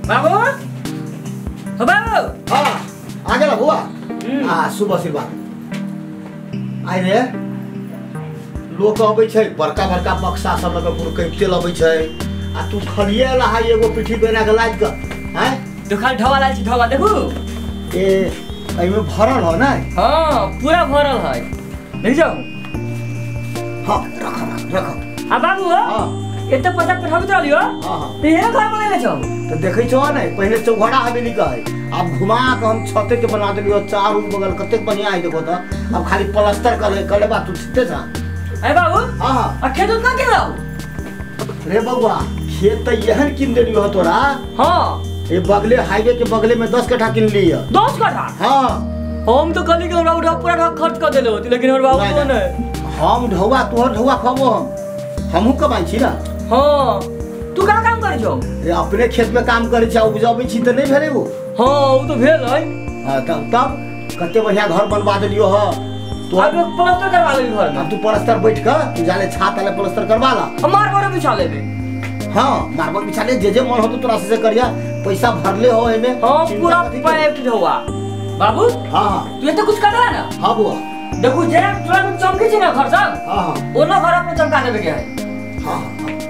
बाबू हो बाबू। हां आ गेल बुआ। आ शुभ आशीर्वाद। आइ रे लोक अबै छै बड़का बड़का बक्सा सब लऽ कऽ गुड़कैते लबै छै आ तू खलिए लहा एगो पीठी बना के लादि कऽ हैं तो खाली ढोवा लाल छी ढोवा देखू ए एहिमे भरल हो नै। हां पूरा भरल है देख जाओ। हां रख रख आ बाबू हां एते पैसा पठाबैत रहलियो। हां हां ते एहन घर बनेले छौ त देखै छौ नै पहिले चौघड़ा हवेली के है अब घुमा के हम छते के बना देलियो चारू बगल कतेक बढ़िया है देखो त अब खाली प्लास्टर करे करे बा तू ठीते जा। ए बाबू हां हां आ खेत उतना केलौ रे बउआ खेत त एहन किन देलियो तोरा। हां ये बगले हाईवे के बगले में 10 कट्ठा किन लिया। 10 कट्ठा? हां हम तो कहली कि हमरा उठा पूरा खर्च कर देले होती लेकिन हमर बाबू तो नहीं। हम ढौवा तोहर ढौवा खबो हम हमहू कमाई छी ना। हां तू का काम करै छौ? रे अपने खेत में काम करै छी उपजाबै छी त नहीं भेलै वो। हां उ तो भेल है। हां तब तब कते बढ़िया घर बनवा देलियो ह तो अब प्लास्टर करवा लेबी घर में। अब तू प्लास्टर बैठ के तू जाले छात वाला प्लास्टर करवा ला मार्बल बिछा लेबे। हां मार्बल बिछा ले जे जे मन हो तो तोरा से करिया पैसा भरले हो एमे। हां पूरा पैक्ड हुआ बाबू। हां हां तू एते कुछ करला ना। हां बुआ देखू जे तोरा में चमके छी ना घर सब। हां हां ओना घर अपने चमका देबे के है। हां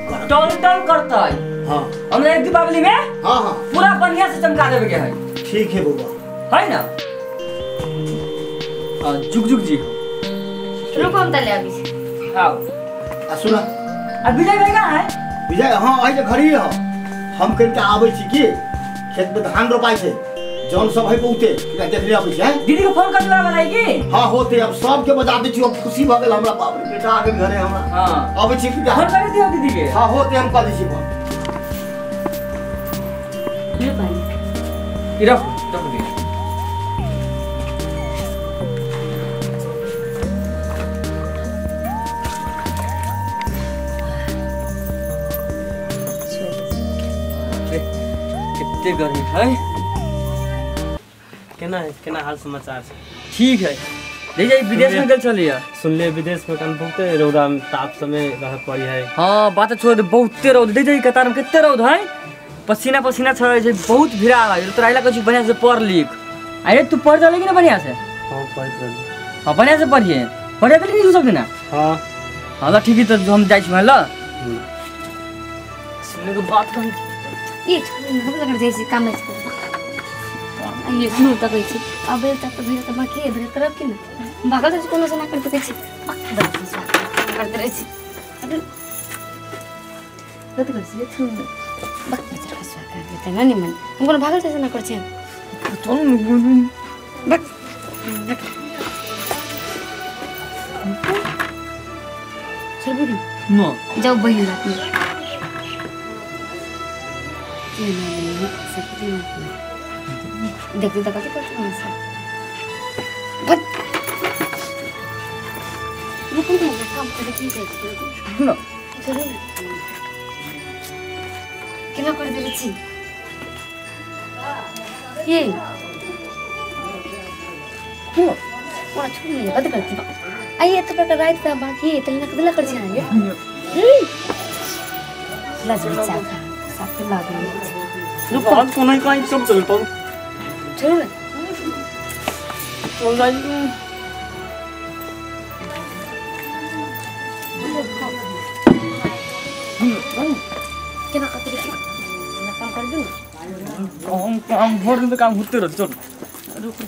हां टल टल करतै। हां हमने एक दीपावली में हां हां पूरा बढ़िया से चमका देबे के है। ठीक है बुआ है ना। आ जुग जुग जी रुको हम तले अभी। हां आ सुना आ विजय भाई कहां है? विजय हां आई जे घरी हो हम कनिका आबै छी की खेत में धान रोपाई छै जौन सब है बहुते देख ले आबै छै। दीदी के फोन कर दिला बनाई की? हां होते अब सब के बजा दै छी अब खुशी भ गेल हमरा बाप रे बेटा आ गेल घरे हमरा। हां आबै छी की फोन कर दियो दीदी के। हां होते हम कर दै छी फोन। ले पानी ई रख रख दे। कितने गर्मी है केना केना हाल समाचार छै? ठीक है ले जाई विदेश में गेल चलिया सुनले विदेश में कन बहुते रौदा में ताप समय रह पड़ी है। हां बात छोड़ दे बहुते रौद ले जाई कतार में कितने रौद है पसीना पसीना छड़ै छै बहुत भीड़ा है तोरा आइला कहै बढ़िया से पढ़ लिख। अरे तू पढ़ जाले कि ना बढ़िया से? हां पढ़ रहली। हां बढ़िया से पढ़िए पढ़े त नहीं सब दिना। हां हां ल ठीक है त हम जाइ छी ल सुने के बात कही ये हम लग जाइ छी काम छै ये सुन त कहै छी अब तक त भेल त बाकी भेल करब कि ना भागल त कोनो से ना कर सकै छी करते रहै छी कत कर छी थू बाकी बेचारा कसवा कर देते ना निमन हम कोनो भागल से ना कर छी चल बक चल बुरी न जाओ बहिन रात में ये सकती नहीं देखते तक करते हैं सर बट रुको ना काम करे की जाय ना चलो ना केना कर देले छी ये हो ओरा छोड़ नहीं कत करती आई एत प्रकार रात का बाकी है तने कदला कर छी ये लाज बच्चा साथे लागल रुको हम कोनो कहीं सब चल पाऊ छोड़ ना चल जाई केना करते छी ना काम कर दू हम काम भर दिन काम होते रह चल रुक।